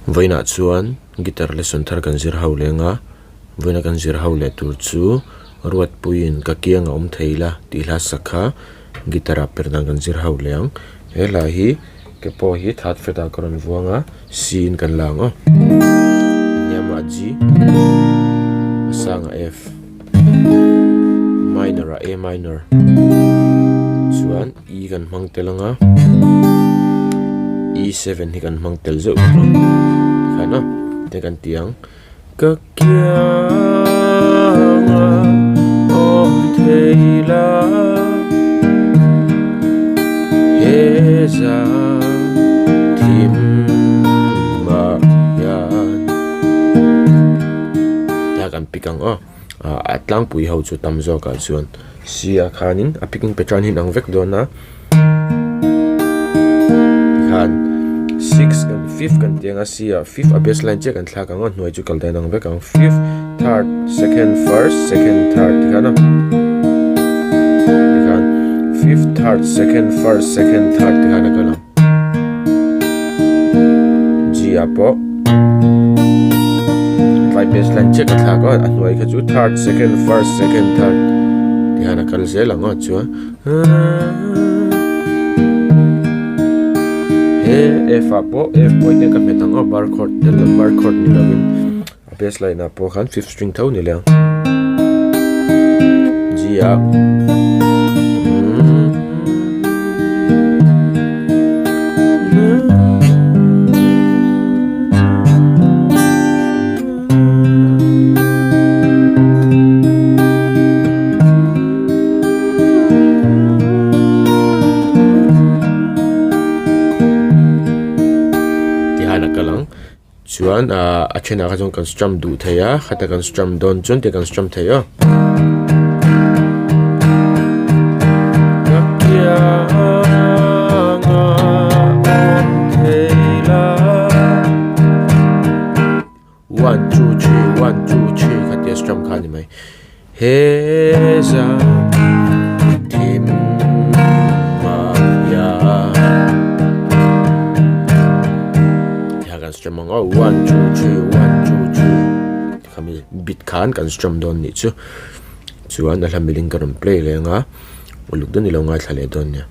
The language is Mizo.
Vawiinah chuan guitar lesson thar kan zir ho leng a, vawiina kan zir ho leh tur chu Ruatpuiin ka kiang a awm thei la tih hla sak kha guitar ah per dan kan zir ho leh ang. He hla hi ke pawh hi third fret ah ka rawn vuang a, C in kan la ang aw. A hniamah G, a sangah F, minor ah A minor chuan E kan hmang tel ang a, E7 hi kan hmang tel zeuh bawk ang tikhan a te kan ti ang ka kiang a awm thei la he zan thim mah hian tia kan pick ang aw a tlangpui ho chu tam zawk ah chuan. C ah khanin a picking pattern hi a inang vek dawn a tikhan six kan fifth kan tih anga C ah fifth a bass line chiah kan thlak ang a hnuai chu kal dan ang vek ang fifth third second first second third tikhan a tikhan fifth third second first second third tikhan a kal ang. G ah pawh tlai bass line chiah ka thlak a a hnuai kha chu third second first second third ti hian a kal zel ang a chuan he F ah pawh F pawh hian ka hmet ang a bar chord tel lo bar chord ni lovin a bass line ah pawh khan fifth string tho ni leh ang G ah Ti hian a kal ang. Chuan ah a thenah kha chuan kan strum duh thei a khata kan strum dawn chuan ti kan strum thei a. One two three one two three kha tia strum kha a ni mai. He zan thim mah hian Tikhan kan strum ang aw one two three one two three tikhan mi beat khan kan strum dawn nih chu chuan a hla miling ka rawn play leh ang a uluk dawn i lo ngaithla leh dawn nia.